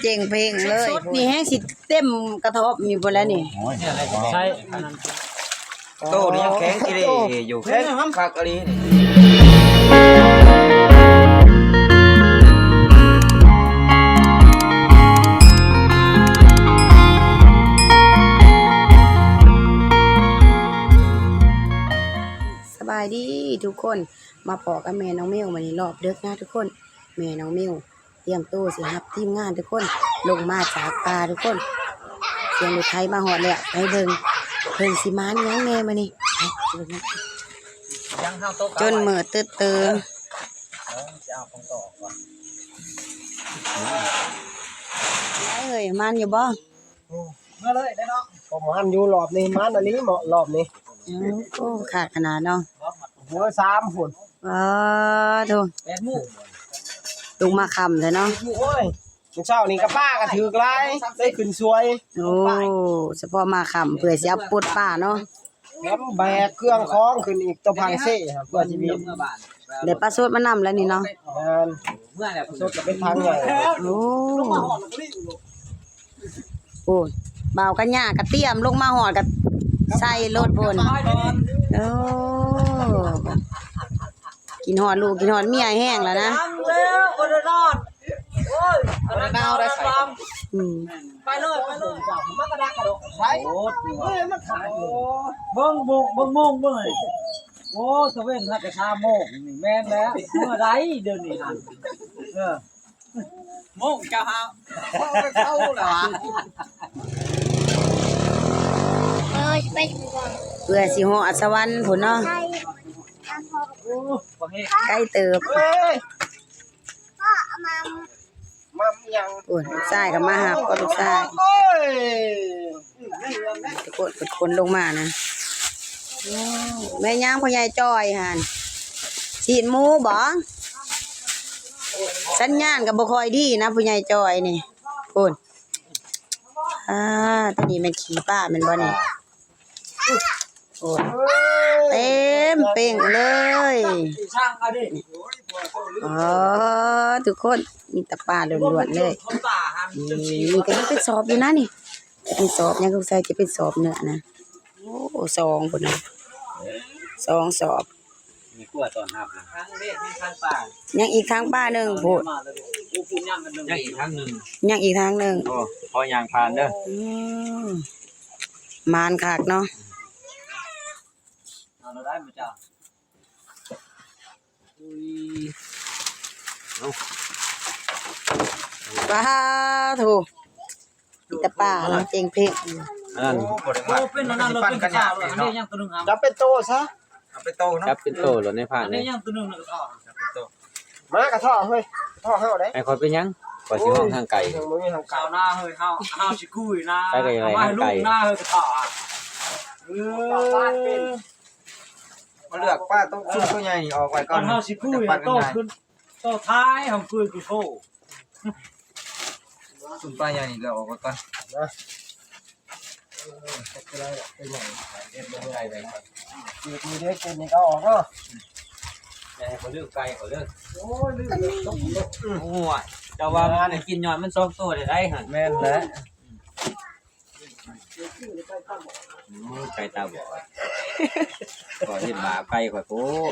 ເຈັງເພງເລີຍ ສົດໆນີ້ແຮງຊິເຕັມກະທອບນີ້ພຸ້ນແຫຼະນີ້. ໂອ້ຍ ໃຊ່ ອັນນັ້ນ ໂຕນີ້ຍັງແຂງອີ່ຫຼີຢູ່ ແຂງຄັກອີ່ຫຼີນີ້. ສະບາຍດີທຸກຄົນ ມາພໍ້ກັບແມ່ນ້ອງມິວມື້ນີ້ ລອບເດິກນະທຸກຄົນ. ແມ່ນ້ອງມິວ ຕຽມໂຕຊິຮັບທີມງານທຸກຄົນ ລົງມາຈາກປ່າທຸກຄົນ. ສຽງລົດໄຖມາຮອດແລ້ວ ໄປເບິ່ງ ເພິ່ນຊິມານຫຍັງແດ່ມື້ນີ້ ໄປເບິ່ງນຳກັນ. ຈົນມືດຕຶດຕື່. ເອີຍ ມານຢູ່ບໍ່? ໂອ້ ມາເລີຍເດ້ເນາະ ກໍມານຢູ່ ລອບນີ້ມານອີ່ຫຼີເນາະ ລອບນີ້. ໂອ້ ໂອ້ ຄັກຂະໜາດເນາະ ຫົວສາມພຸ້ນ. ອໍ ໂທ້ ແປດໂມງ ລົງມາຄ່ຳແທ້ເນາະ. ໂອ້ຍ ມື້ເຊົ້ານີ້ກະປາກະຖືກຫຼາຍ ໄດ້ຂຶ້ນສວຍ. ໂອ້ ສະເພາະມາຄ່ຳເພື່ອຊິເອົາປົດປາເນາະ. ແຖມແບກເຄື່ອງຂອງຂຶ້ນອີກ ໂຕພັງເຊ ເພື່ອຊິມີ ໄດ້ປາສົດມານຳແລ້ວນີ້ເນາະ. ແມ່ນ ປາສົດກະເປັນຖັງໃຫຍ່. ໂອ້ ໂອ້ຍ ບ່າວກັນຍາກະຕຽມລົງມາຮອດກະໃສ່ລົດພຸ້ນ. ໂອ້ ກິນຮອດລູກກິນຮອດເມຍແຮງແລ້ວນະ. ຍັງແລ້ວ ບໍ່ໄດ້ນອນ. ໂອ້ຍ ບໍ່ໄດ້ນອນໄດ້ໃສ. ອືມ ໄປເລີຍ ໄປເລີຍ ມາກະດັກກະດົກໃສ. ໂອ້ຍ ເບິ່ງໂມງ ເບິ່ງໂມງເບິ່ງ. ໂອ້ ຕະເວັນຫາກະສາມໂມງ. ແມ່ນແລ້ວ ເມື່ອໃດດຽວນີ້ຫັ້ນ. ເອີ ໂມງເຈົ້າຫາ ເຂົາໄປເຂົາແລ້ວຫວາ. ເພື່ອຊິຮອດສະຫວັນພຸ້ນເນາະ. ໂອ້ ໄກເຕີບ. ເອີຍ ມາ ມາຫຍັງ? ໂອ້ຍ ລູກຊາຍກໍມາຮັບ ກໍລູກຊາຍ. ໂອ້ຍ ທຸກຄົນ ເປັນຄົນລົງມານະ. ໂອ້ ແມ່ນຫຍັງພໍ່ໃຫຍ່ຈ່ອຍຫັ້ນ? ຊີ້ນໝູບໍ? ສັນຍານກໍບໍ່ຄ່ອຍດີນະ ພໍ່ໃຫຍ່ຈ່ອຍນີ້. ໂອ້ຍ ອ່າ ຕົວນີ້ແມ່ນຂີ້ປາແມ່ນບໍ່ນີ້? ໂອ້ຍ ເຕັມເປ່ງເລີຍ. ອໍ ທຸກຄົນ ມີແຕ່ປາລ້ວນໆເລີຍ. ນີ້ ນີ້ກໍຍັງເປັນສອບຢູ່ນະນີ້. ເປັນສອບ ຍັງສົງໄສຈະເປັນສອບເນື້ອນະ. ໂອ້ ສອງພຸ້ນນະ ສອງສອບ. ມີຄົວຕ້ອນຮັບນະ. ຍັງອີກຖັງປາໜຶ່ງພຸ້ນ. ຍັງອີກຖັງໜຶ່ງ. ໂອ້ ຂໍຍ່າງຜ່ານເດີ. ອືມ ໝານຄັກເນາະ. ເອົາແລ້ວໄດ້ມາເຈົ້າ. ອຸ້ຍ ເອົາ ປາໂທ້ ມີແຕ່ປາເນາະ ເກັ່ງເພງ. ອັນນັ້ນ ໂອ້ ບໍ່ໄດ້ ໂອ້ ເປັນອັນນັ້ນ ເປັນກະຊາກ ອັນນີ້ຍັງຕົວໜຶ່ງຫາ ຈັບເປັນໂຕຊະ. ເອົາເປັນໂຕເນາະ ຈັບເປັນໂຕໂລດໃນພານ. ອັນນີ້ຍັງຕົວໜຶ່ງ ກະຊາກ ຈັບເປັນໂຕ. ມາກະເທາະເຮີ້ຍ ກະເທາະເຮົາເດ້. ໃຫ້ຂ້ອຍເປັນຫຍັງ? ຂ້ອຍຊິຮ້ອງທາງໄກ. ຍັງບໍ່ມີທາງໄກ. ຊາວນາເຮີ້ຍ ເຮົາ ເຮົາຊິກຸ້ຍນາ. ໄປໄກ ມາໃຫ້ລູກນາເຮີ້ຍ ກະເທາະ. ເອີ ມາເລືອກປາໂຕ ຊຸມໂຕໃຫຍ່ນີ້ອອກໄວ້ກ່ອນ. ເຮົາຊິຄຸຍໂຕຂຶ້ນ ໂຕທ້າຍເຮົາຄຸຍຄືໂຄ. ຊຸມປາໃຫຍ່ນີ້ເລືອກອອກໄວ້ກ່ອນ. ເອີ ເຮັດໄດ້ ເຮັດໄດ້ ເກັບນີ້ເດ້ ເກັບນີ້ກໍອອກເນາະ. ແຕ່ບໍ່ລືມໄກ່ກໍເລີຍ. ໂອ້ຍ ລືມ. ໂອ້ຍ ເຈົ້າວ່າມັນໄດ້ກິນຍ້ອນມັນສອງໂຕໄດ້ໄດຫັ້ນ. ແມ່ນແຫຼະ. ອືມ ໄກ່ຕາບອດ ກໍເຫັນວ່າໄກ່ຂ້ອຍໂພດ.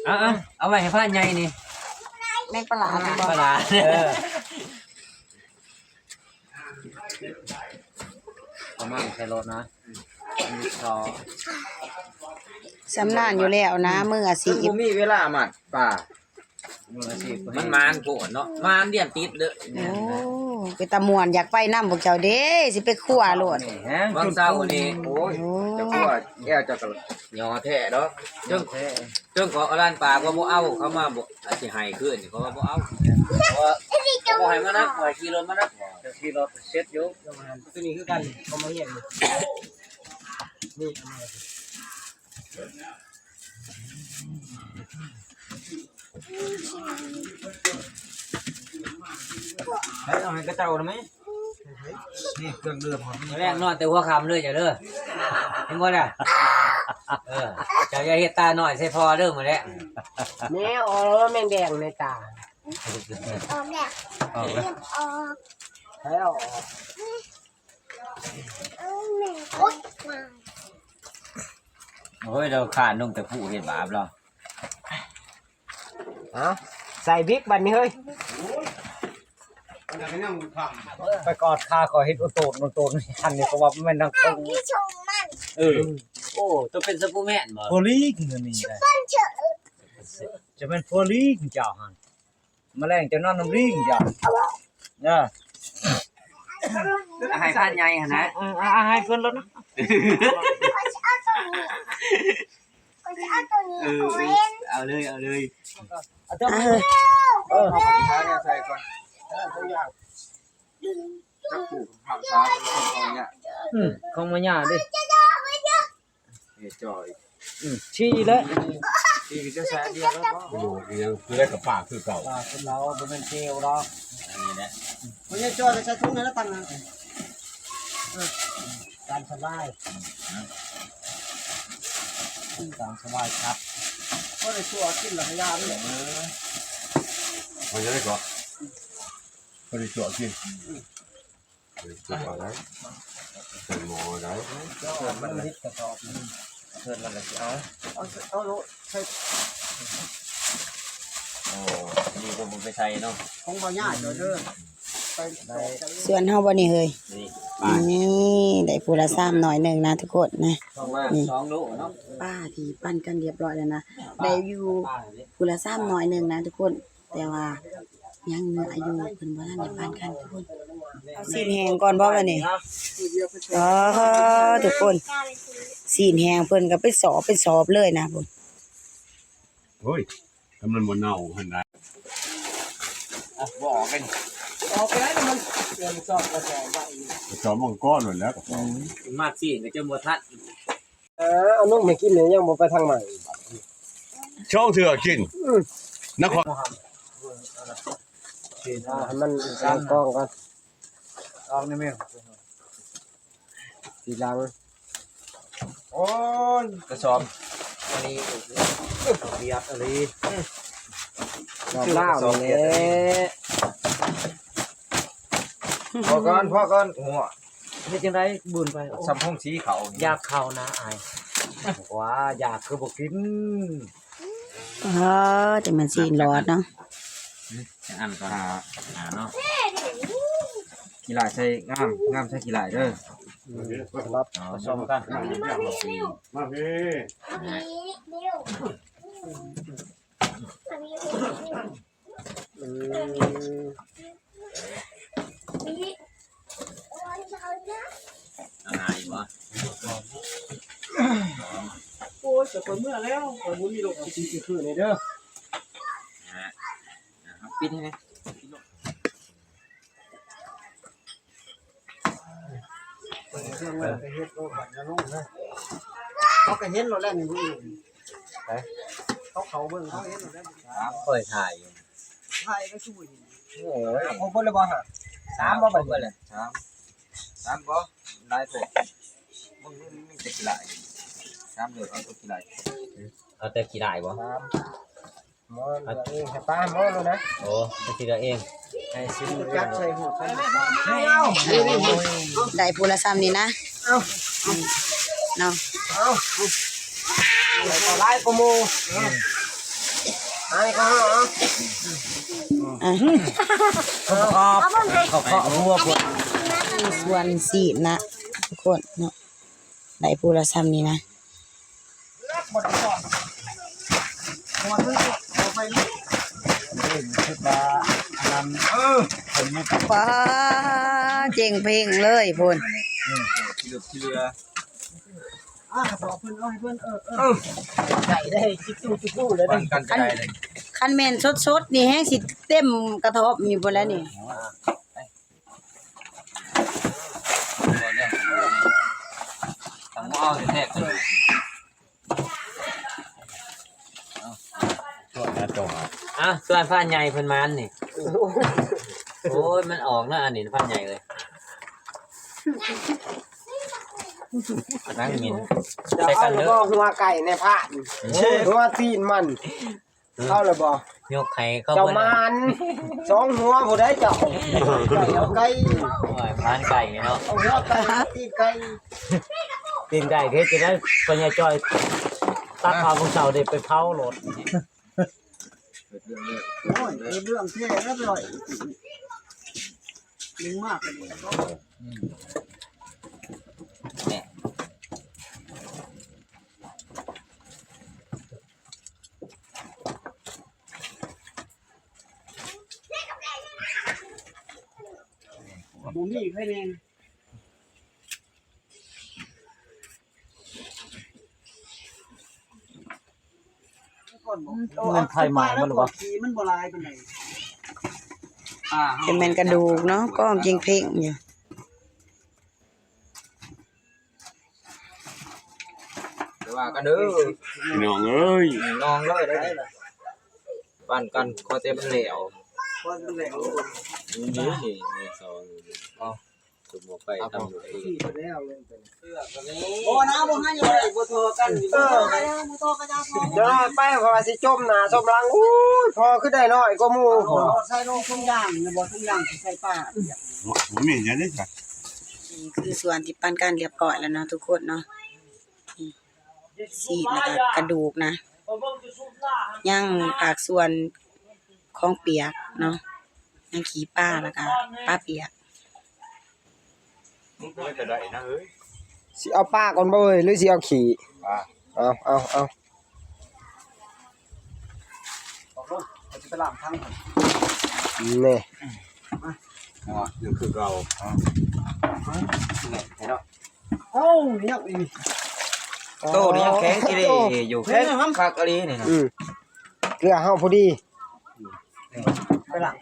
ເອົາ ເອົາໄວ້ໃຫ້ພານໃຫຍ່ນີ້ ແມງປະຫຼາດ ແມງປະຫຼາດ. ເອີ ເອົາມາໃສ່ລົດນະ. ຊຳນານຢູ່ແລ້ວນະ ມືອາຊີບ. ບໍ່ມີເວລາມັດປາ. ມັນມານໂພດເນາະ ມານດຽນຕິດເດີ. ໂອ້ ເປັນຕາມ່ວນ ຢາກໄປນຳພວກເຈົ້າເດ້ ຊິໄປຄົວໂລດ. ວັນເສົານີ້ ໂອ້ຍ ເຈົ້າຄົວແກ້ວເຈົ້າກໍຍໍແທ້ດອກ. ເຊິ່ງ ເຊິ່ງເຂົາເອົາລ້ານປາ ເຂົາບໍ່ເອົາ ເຂົາມາບໍ່ ອາດຊິໃຫ້ຄືນ ເຂົາວ່າບໍ່ເອົາ. ເພາະວ່າບໍ່ໃຫ້ມານຳ ບໍ່ໃຫ້ຂີ່ລົດມານຳ. ເຈົ້າຂີ່ລົດເສັດຢູ່ ຕົວນີ້ຄືກັນ ເຂົາມາຮຽນນີ້ ນີ້ ໃຫ້ເອົາໃຫ້ເຂົາເຈົ້ານຳແມ. ນີ້ເຄື່ອງດື່ມ ມື້ແລງນອນແຕ່ຫົວຄ່ຳເລີຍເຈົ້າເດີ ເຫັນບໍ່ລະ? ເອີ ເຈົ້າຢ່າເຮັດຕານ້ອຍໃສ່ພໍ່ເດີມື້ແລງ. ແມ່ ອໍ ແມງແດງໃນຕາ. ອອກແລ້ວ ອອກແລ້ວ ອອກແລ້ວ ໂອ໊ຍ ໂອ້ຍ ລາວຂ້ານລົງແຕ່ຜູ້ເຮັດບາບລາວ. ເອົາ ໃສ່ບິກບັດນີ້ເຮີ້ຍ. ໄປກອດຂາຂ້ອຍເຮັດໂອໂຕນໂອໂຕນ ຄັນນີ້ກໍວ່າແມ່ນນາງຄົງ. ເອີ ໂອ້ ໂຕເປັນຊຸບເປີແມນບໍ່? ໂພລີກນີ້ໄດ້ ຈະແມ່ນໂພລີກເຈົ້າຫັ້ນ. ມາແລງເຈົ້ານອນນຳລີງເຈົ້າ ເອີ ໃຫ້ພານໃຫຍ່ຫັ້ນນະ. ເອີ ເອົາໃຫ້ເພິ່ນໂລດນະ. ເອີ ເອົາເລີຍ ເອົາເລີຍ ເອົາເລີຍ. ເອີ ເອົາໄປຫາແນວໃສ່ກ່ອນ ເອີ ຕົວຢ່າງ ຈັກຜູ້ພາສາຂອງເຮົາເນຍ. ອືມ ຂອງມາຍາເດ້. ເອີ ຈ່ອຍ ອືມ ຊີ້ແຫຼະ ຊີ້ກໍຈະໃສ່ອັນດຽວແລ້ວບໍ່? ໂອ້ ຍັງຄືໄດ້ກັບປາຄືເກົ່າ. ປາຄືເກົ່າ ບໍ່ແມ່ນເຈວດອກ. ອັນນີ້ແຫຼະ ບໍ່ໃຫ້ຈ່ອຍ ໃສ່ຖົງນັ້ນລະ ຕັ້ງນັ້ນ. ເອີ ຕາມສະບາຍ ຕາມສະບາຍຄັບ. ພໍໄດ້ຊົ່ວກິນລະກະຢ່າເລີຍ. ເອີ ມັນຈະໄດ້ເກາະ ພໍໄດ້ຊົ່ວກິນ. ເອີ ໃສ່ໝໍ້ໄດ້ ເພິ່ນມັນລະຊິເອົາ ເອົາໂລດ ໃສ່. ໂອ້ ນີ້ກໍບໍ່ໄປໃສ່ເນາະ ຂອງບໍ່ຍາກເດີ. ໄດ້ ສ່ວນເຮົາບໍ່ນີ້ເຮີ້ຍ? ນີ້ ນີ້ ໄດ້ຜູ້ລະຊາມໜ້ອຍໜຶ່ງນະທຸກຄົນນະ. ນີ້ ສອງໂລເນາະ ປາທີ່ປັ້ນກັນລຽບລ້ອຍແລ້ວນະ ໄດ້ຢູ່ຜູ້ລະຊາມໜ້ອຍໜຶ່ງນະທຸກຄົນ. ແຕ່ວ່າຍັງເໜືອຢູ່ ເພິ່ນບໍ່ທັນໄດ້ປານກັນທຸກຄົນ. ເອົາຊີ້ນແຫ້ງກ່ອນບໍ່ບັດນີ້? ອໍ ທຸກຄົນ ຊີ້ນແຫ້ງເພິ່ນກໍໄປສອບ ໄປສອບເລີຍນະພຸ້ນ. ໂອ້ຍ ຖ້າມັນບໍ່ເນົ່າຫັ້ນນະ. ອ່ະ ບໍ່ອອກເລີຍ ອອກໄປໄດ້ ມັນເປັນສອບກະສອບໄວ້ ກະສອບມັນກ້ອນນັ້ນແຫຼະ ກະສອບ. ອືມ ມັກຊີ້ນກໍຈົນບໍ່ທັນ. ເອີ ເອົານົມໃຫ້ກິນນີ້ຍັງບໍ່ໄປທາງໃໝ່. ສອງເທື່ອກິນ. ອືມ ນະຄອນ ເອົາໃຫ້ມັນກອງກ່ອນ ອອກນີ້ແມ່ນ ທີຫຼັງ. ໂອ້ຍ ກະສອບອັນນີ້ ເອົາປຽກອີ່ຫຼີ ອືມ ກະສອບລາວນີ້ແຫຼະ. ພໍກ່ອນ ພໍກ່ອນ ຫົວ ເຮັດຈັ່ງໃດບຸນໄປ ໂອ້ ສຳພົງສີເຂົ້າ ຢາກເຂົ້ານະອ້າຍ ວ່າຢາກຄືບໍ່ກິນ. ອໍ ຈັ່ງແມ່ນຊີ້ນຫຼອດເນາະ ອັນກໍຫາເນາະ ຂີ້ຫຼ້າຍໃສ່ງາມ ງາມໃສ່ຂີ້ຫຼ້າຍເດີ ສຳລັບ ປະສົມກັນ ມາພີ້. ອືມ ອາຫານອີກບໍ່? ໂອ້ຍ ແຕ່ຂ້ອຍເມື່ອແລ້ວ ຂ້ອຍບໍ່ມີລົດ ຊິຄືນີ້ເດີ ນະ ປິດໃຫ້ແດ່. ເຮົາກໍເຫັນໂລດແລ້ວນີ້ ເບິ່ງ ເຂົາເຂົ້າເບິ່ງ ເຂົາເຫັນໂລດແລ້ວ. ຂ້ອຍຖ່າຍຢູ່ ຖ່າຍກໍຄືບໍ່ເຫັນ. ໂອ້ຍ ຄົບເບິດແລ້ວບໍ່ຫະ? ສາມບໍ່ບັດນີ້? ສາມ ສາມບໍ່? ຫຼາຍໂພດ ມຶງມີແຕ່ຂີ້ຫຼ້າຍ ສາມເດີ ເອົາຕົວຂີ້ຫຼ້າຍ ເອົາແຕ່ຂີ້ຫຼ້າຍບໍ່? ສາມ ໝໍເລືອກເອງ ໃຫ້ປ້າໝໍໂລດນະ. ໂອ້ ໄປຊິເລືອກເອງ ໃຫ້ຊິເລືອກ ຈັບໃສ່ຫູດໃສ່ ໄດ້ຜູ້ລະຊ່ຳນີ້ນະ. ເອົາ ເອົາ ເນາະ ເອົາ ເອົາ ຫຼາຍກວ່າໝູ່ ເອົາ ຫຼາຍກວ່າເຮົາ ເອົາ ອ່ະ ເອົາ ເອົາ ເອົາ ຫົວພວກ ສ່ວນຊີ້ນນະ ທຸກຄົນເນາະ ໄດ້ຜູ້ລະຊ່ຳນີ້ນະ. ປາ ເຈັງເພັງເລີຍພຸ້ນ. ອືມ ຂີ້ເຫຼືອ ຂີ້ເຫຼືອ ອ່າ ກະສອບເພິ່ນ ເອົາໃຫ້ເພິ່ນ ເອີ ເອີ ເອີ ໄດ້ໄດ້ ຈິກຈູຈິກຈູເລີຍ ຄັນ ຄັນແມ່ນສົດໆນີ້ແຮງຊິເຕັມກະທອບນີ້ພຸ້ນແຫຼະນີ້. ອ່ະ ສ່ວນພານໃຫຍ່ເພິ່ນມານນີ້ ໂອ້ຍ ມັນອອກເນາະ ອັນນີ້ພານໃຫຍ່ເອີຍ ນັ່ງມິນ ໃສ່ກັນເດີ ຫົວໄກ່ໃນພານ ຫົວຕີນມັນ. ເຂົ້າແລ້ວບໍ່? ຍົກໃຫ້ເຂົາ ເຈົ້າ ເບິ່ງ ມານ ສອງຫົວຜູ້ໃດເຈົ້າ ໄກ່ເອົາໄກ່ ໂອ້ຍ ມານໄກ່ເນາະ ເອົາຫົວໄກ່ ຕີນໄກ່ ຕີນໄກ່ເຮັດຈັ່ງໃດ ພະຍາຈອຍ ຕັກເອົາມື້ເຊົ້ານີ້ໄປເຜົາໂລດ. ໂອ້ຍ ເຮັດເລື່ອງແທ້ແລ້ວ ເລື່ອງມາກ ບໍ່ມີໃຜແນ່ ມັນໄຂ່ໃໝ່ມັນບໍ່ ມັນບໍ່ຫຼາຍປານໃດ ອ່າ ຈະແມ່ນກະດູກເນາະ ກ້ອງເຈັງເພັງຢູ່. ໄປວ່າກັນເດີ ພີ່ນ້ອງເອີຍ ພີ່ນ້ອງເອີຍ ໄດ້ ປັນກັນ ຂໍແຕ່ມັນແລ້ວ ຂໍແຕ່ມັນແລ້ວ ນີ້ ນີ້ ນີ້ ສອງ ເອົາ ສົມບໍ່ໄປທຳຢູ່ ບໍ່ນະ ບໍ່ໃຫ້ ບໍ່ທໍ່ກັນ ບໍ່ທໍ່ກັນ ບໍ່ທໍ່ກັນ ເດີນໄປ ເພາະວ່າຊິຈົມໜ້າຈົມຫຼັງ ໂອ້ຍ ພໍ່ຄືໄດ້ນ້ອຍກວ່າໝູ່ ໃສ່ລົງຖົງຢາງ ບໍ່ຖົງຢາງຊິໃສ່ປາ ບໍ່ມີຫຍັງເດ້ ນີ້ຄືສ່ວນທີ່ປານການລຽບຮ້ອຍແລ້ວເນາະທຸກຄົນເນາະ ຊີ້ນແລ້ວກະກະດູກນະ ຍັງພາກສ່ວນຂອງປຽກເນາະ ຍັງຂີ້ປາແລ້ວກະປາປຽກ ມັນກໍໄດ້ນະເອີຍ ຊິເອົາປາກ່ອນບໍ່ເອີຍ ຫຼືຊິເອົາຂີ້? ປາ ເອົາ ເອົາ ເອົາ ເອົາລົງ ເຮົາຊິໄປລ້າງຖັງກ່ອນ ນີ້ ເນາະ ຍັງຄືເກົ່າ ເອົາ ເອົາ ຍັງອີກ ໂຕນີ້ຍັງແຂງອີ່ຫຼີຢູ່ ແຂງຄັກອີ່ຫຼີນີ້ນະ ອືມ ເກືອເຮົາພໍດີ ໄປລ້າງ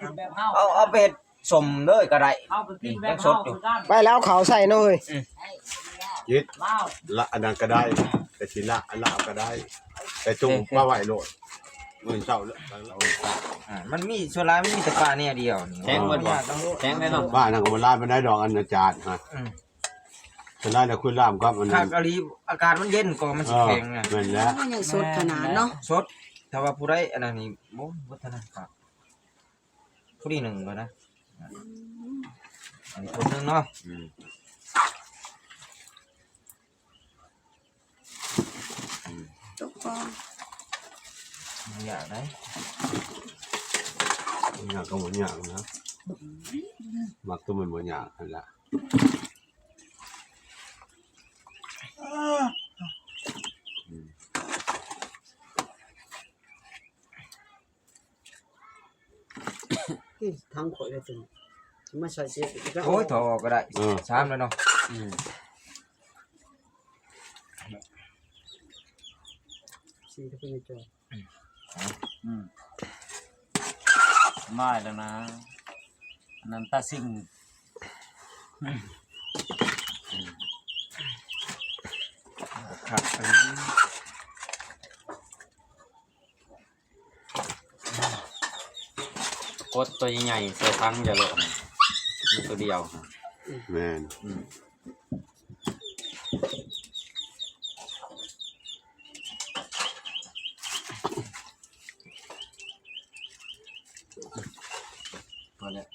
ເອົາ ເອົາໄປເຮັດສົ້ມເລີຍກໍໄດ້ ນີ້ຍັງສົດຢູ່ ໄປແລ້ວເອົາເຂົ້າໃສ່ເນາະເຮີ້ຍ ອືມ ຈິດ ລະ ອັນນັ້ນກໍໄດ້ ແຕ່ຊິລະ ລະກໍໄດ້ ແຕ່ຈຸມມາໄວ້ໂລດ ມື້ເຊົ້າ ອ່າ ມັນມີ ສ່ວນຫຼາຍມັນມີແຕ່ປາແນວດຽວນີ້ ແຂງເບິດບໍ່ ແຂງແນ່ນອນ ປານັ້ນກໍບໍ່ຫຼາຍປານໃດດອກ ອັນອາຈານຮະ ອືມ ສ່ວນຫຼາຍນະ ຄຸນລາມກັບອັນນັ້ນ ຄັກອີ່ຫຼີ ອາກາດມັນເຢັນກໍມັນຊິແຂງນະ ເອີ ແມ່ນແລ້ວ ມັນຍັງສົດຂະໜາດເນາະ ສົດ ຖ້າວ່າຜູ້ໃດອັນນັ້ນນີ້ ໂອ້ຍ ບໍ່ທັນນະ ພໍດີໜຶ່ງແລ້ວນະ ອັນນີ້ຄົນໜຶ່ງເນາະ ອືມ ອືມ ຕົກກ່ອນ ບໍ່ຍາກໃດ ບໍ່ຍາກກໍບໍ່ຍາກນະ ມັກຕົວມັນບໍ່ຍາກຫັ້ນລະ ອືມ. ນີ້ທາງຂ້ອຍວ່າຊັ້ນ ຊິມາໃສ່ເສຍ ໂອ້ຍ ຖອດອອກກໍໄດ້ ເອີ ຊາມແລ້ວເນາະ ອືມ ສີເປັນຈັ່ງໃດ ອືມ ສະບາຍແລ້ວນະ ອັນນັ້ນຕາຊຶງ ຄັກ ກົດຕົວໃຫຍ່ໆ ໃສ່ຖັງຈະໂລດ ມີຕົວດຽວ ແມ່ນ ອືມ ພໍແລ້ວ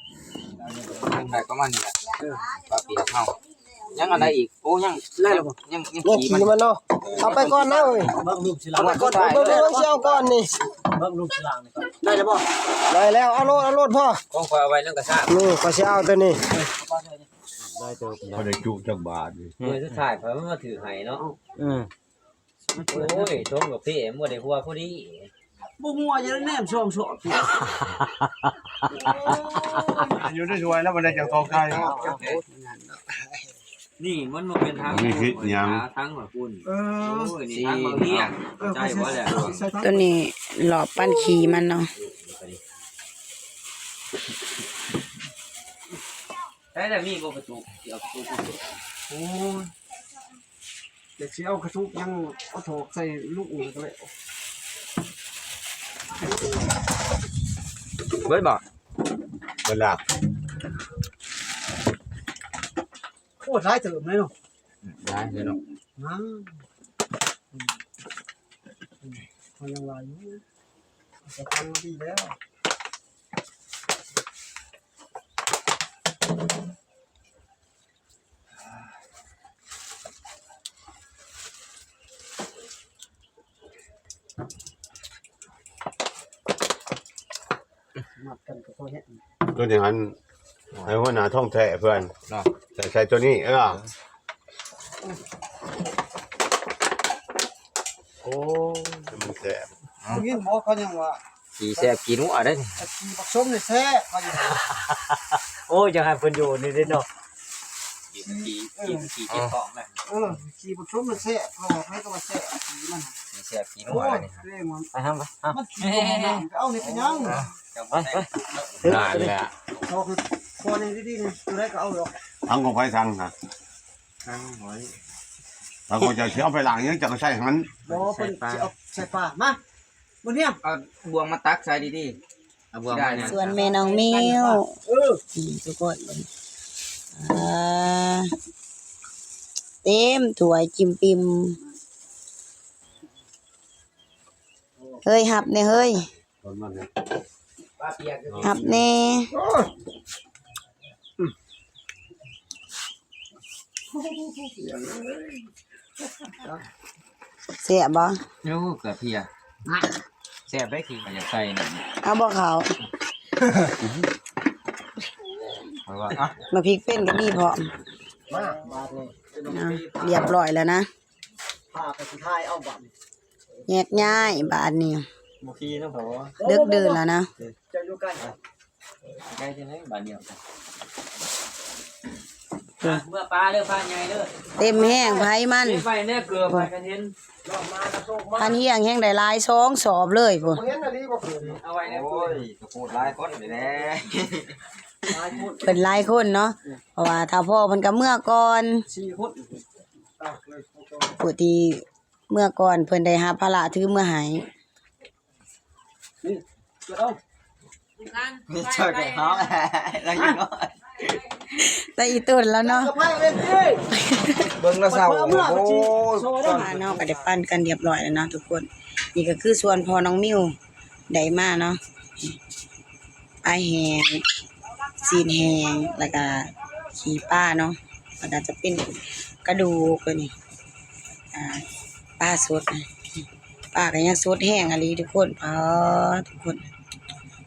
ໄດ້ປະມານນີ້ແຫຼະ ເອີ ປາປຽກເຮົາ ຍັງອັນໃດອີກ? ໂອ້ ຍັງ ໄດ້ແລ້ວບໍ່? ຍັງ ຍັງ ຍັງ ຂີ້ມັນ ຂີ້ມັນເນາະ ເອົາໄປກ່ອນນະເອີຍ ເບິ່ງຮູບຊິລະ ເອົາໄປກ່ອນ ເບິ່ງ ເບິ່ງ ເບິ່ງຊິເອົາກ່ອນນີ້ ເບິ່ງຮູບຊິລະນີ້ ໄດ້ແລ້ວບໍ່? ໄດ້ແລ້ວ ເອົາໂລດ ເອົາໂລດພໍ່ ຂອງຂ້ອຍເອົາໄວ້ນຳກະຊາກ ນີ້ຂ້ອຍຊິເອົາຕົວນີ້ ໄດ້ເຕີບ ບໍ່ໄດ້ຈຸຈັກບາດນີ້ ເມື່ອສຸດທ້າຍຂ້ອຍມັນມາຖືກໃຫ້ເນາະ ອືມ ໂອ້ຍ ຖົງກາເຟບໍ່ໄດ້ຫົວພໍດີ ບໍ່ຫົວ ຈະໄດ້ແນມສອງສອດ ຢູ່ໃນຖ້ວຍແລ້ວ ບໍ່ໄດ້ຈັກສອງໄກ່ ນີ້ມັນບໍ່ແມ່ນທາງ ມີພິດຫຍັງ ທາງຂອງຄຸນ ເອີ ໂອ້ຍ ນີ້ທາງເບົາຮຽງ ເອີ ເຂົ້າໃຈບໍ່ແລ້ວ ຕົວນີ້ຫຼອບປັນຂີ້ມັນເນາະ ໃຊ້ແລ້ວມີບໍ່ກະຕຸກ ຊິເອົາກະຕຸກ ໂອ້ຍ ແຕ່ຊິເອົາກະຕຸກຍັງເອົາຖອກໃສ່ລູກນີ້ກໍແລ້ວ ເບິດບໍ່? ເບິດລະ ໂອ້ ຫຼາຍເຕີບເລີຍເນາະ ຫຼາຍເລີຍເນາະ ນາ ເຮົາຍັງວ່າຢູ່ ຈະຕັ້ງດີແລ້ວ ມັດກັນກໍພໍແຮງ ຕົວນີ້ຫັ້ນ ໃຫ້ຫົວໜ້າທ້ອງແທ້ເພື່ອນ ເນາະ ໃສ່ ໃສ່ຕົວນີ້ ເອີ ໂອ້ ມັນແຊບ ໄດ້ຍິນບໍ່ ເຂົາຍັງວ່າ ຂີ້ແຊບຂີ້ນົວເດ້ ຂີ້ບັກສົມນີ້ແຊບ ເຂົາຍັງວ່າ ໂອ້ຍ ຢາກໃຫ້ເພິ່ນຢູ່ນີ້ເດ້ເນາະ ຂີ້ ຂີ້ ຂີ້ເຈັບທ້ອງນະ ເອີ ຂີ້ບັກສົມມັນແຊບ ເຂົາວ່າໃຜກໍວ່າແຊບ ຂີ້ມັນ ຂີ້ແຊບຂີ້ນົວນີ້ ໂອ້ຍ ໄປຫາ ໄປ ເອົານີ້ໄປຫຍັງ ໄປ ໄປ ໄດ້ແຫຼະ ເອົາຄືຄົວນີ້ດີໆ ນີ້ ຕົວໃດກໍເອົາດອກ ທັງຂອງໃຜທັງນະ ທັງຫອຍ ທັງຂອງເຈົ້າ ຊິເອົາໄປລ້າງຫຍັງ ເຈົ້າກໍໃສ່ຫັ້ນ ບໍ່ ເພິ່ນຊິເອົາໃສ່ປາ ມາ ບໍ່ນຽມ ເອົາບ່ວງມາຕັກໃສ່ດີໆ ເອົາບ່ວງມາ ສ່ວນແມ່ນ້ອງມິວ ເອີ ນີ້ທຸກຄົນເບິ່ງ ອ່າ ເຕັມຖ້ວຍຈິ້ມປິ້ມ ເຮີ້ຍ ຮັບແດ່ເຮີ້ຍ ຮັບແດ່ ແຊບບໍ່? ໂອ້ ກະເພຍ ແຊບໄດ໋ ຂ້ອຍຢາກໃສ່ນຳ ເອົາບໍ່ເຂົ້າ? ຂ້ອຍວ່າ ອ່ະ ໝາກພິກເປັນກໍມີພ້ອມ ມາບາດນີ້ ເອົາ ລຽບຮ້ອຍແລ້ວນະ ພາໄປສຸດທ້າຍເອົາບາດນີ້ ແຍກຍ້າຍບາດນີ້ ບໍ່ຂີ່ນຳເຂົາ ເດິກເດີນແລ້ວນະ ເຈົ້າຢູ່ໃກ້ ໃກ້ຈັ່ງໃດບາດດຽວ ອ່ະ ເມືອປາເດີ ພາໃຫຍ່ເດີ ເຕັມແຫ້ງໄຜມັນ ເກັບໄວ້ແນ່ເກືອບໄປກັນເຫັນ ພັນຮຽງແຮ່ງໄດ້ຫຼາຍສອງສອບເລີຍພຸ້ນ ບໍ່ເຫັນອັນນີ້ບໍ່ຄືນ ເອົາໄວ້ແນ່ ໂອ້ຍ ກະໂພດຫຼາຍຄົນນີ້ແຫຼະ ຫຼາຍຄົນ ເພິ່ນຫຼາຍຄົນເນາະ ເພາະວ່າຖ້າພໍ່ເພິ່ນກະເມືອກ່ອນ ສີ່ຄົນ ຜູ້ທີ່ ເມືອກ່ອນເພິ່ນໄດ້ຮັບພາລະຖືເມືອໃຫ້ ນີ້ ເອົາ ມີເຈົ້າໄດ້ເຮົາ ລາວຢູ່ນ້ອຍ ແຕ່ອີ່ຕົນລາວເນາະ ເບິ່ງລາວເສົ້າ ໂອ້ຍ ມາເນາະ ກໍໄດ້ປັນກັນຮຽບຮ້ອຍແລ້ວເນາະທຸກຄົນ ນີ້ກໍຄືສ່ວນພໍ່ນ້ອງມິວໄດ້ມາເນາະ ປາແຫ້ງ ຊີ້ນແຫ້ງ ແລ້ວກະຂີ້ປາເນາະ ແລ້ວກະຈະເປັນກະດູກຕົວນີ້ ອ່າ ປາສົດນະ ປາກະຍັງສົດແຮງອີ່ຫຼີທຸກຄົນ ປາ ທຸກຄົນ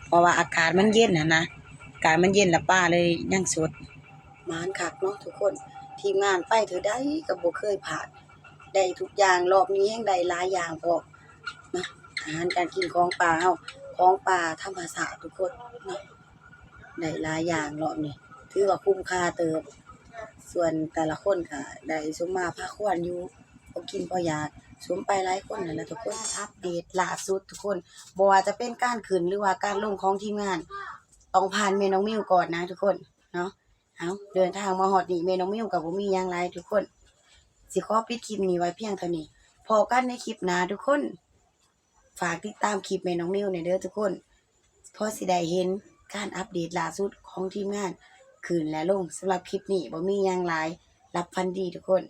ເພາະວ່າອາກາດມັນເຢັນຫັ້ນນະ ອາກາດມັນເຢັນລະປາເລີຍຍັງສົດ ໝານຄັກເນາະທຸກຄົນ ທີມງານໄປເທື່ອໃດກະບໍ່ເຄີຍພາດ ໄດ້ທຸກຢ່າງ ລອບນີ້ແຮ່ງໄດ້ຫຼາຍຢ່າງພ້ອມເນາະ ອາຫານການກິນຂອງປ່າເຮົາ ຂອງປ່າທຳມະຊາດທຸກຄົນເນາະ ໄດ້ຫຼາຍຢ່າງລອບນີ້ ຖືວ່າຄຸ້ມຄ່າເຕີບ ສ່ວນແຕ່ລະຄົນກະໄດ້ສົມມາພາຄວນຢູ່ ພໍກິນພໍຢາກ ສົມໄປຫຼາຍຄົນຫັ້ນລະທຸກຄົນ ອັບເດດລ່າສຸດທຸກຄົນ ບໍ່ວ່າຈະເປັນການຂຶ້ນ ຫຼືວ່າການລົງຂອງທີມງານ ຕ້ອງຜ່ານແມ່ນ້ອງມິວກ່ອນນະທຸກຄົນເນາະ ເອົາ ເດີນທາງມາຮອດນີ້ ແມ່ນ້ອງມິວກໍບໍ່ມີຫຍັງຫຼາຍທຸກຄົນ ຊິຂໍປິດຄລິບນີ້ໄວ້ພຽງເທົ່ານີ້ ພໍ້ກັນໃນຄລິບໜ້າທຸກຄົນ ຝາກຕິດຕາມຄລິບແມ່ນ້ອງມິວແດ່ເດີທຸກຄົນ ພໍຊິໄດ້ເຫັນການອັບເດດລ່າສຸດຂອງທີມງານຂຶ້ນ ແລະ ລົງ ສຳລັບຄລິບນີ້ບໍ່ມີຫຍັງຫຼາຍ ຫຼັບຝັນດີທຸກຄົນ.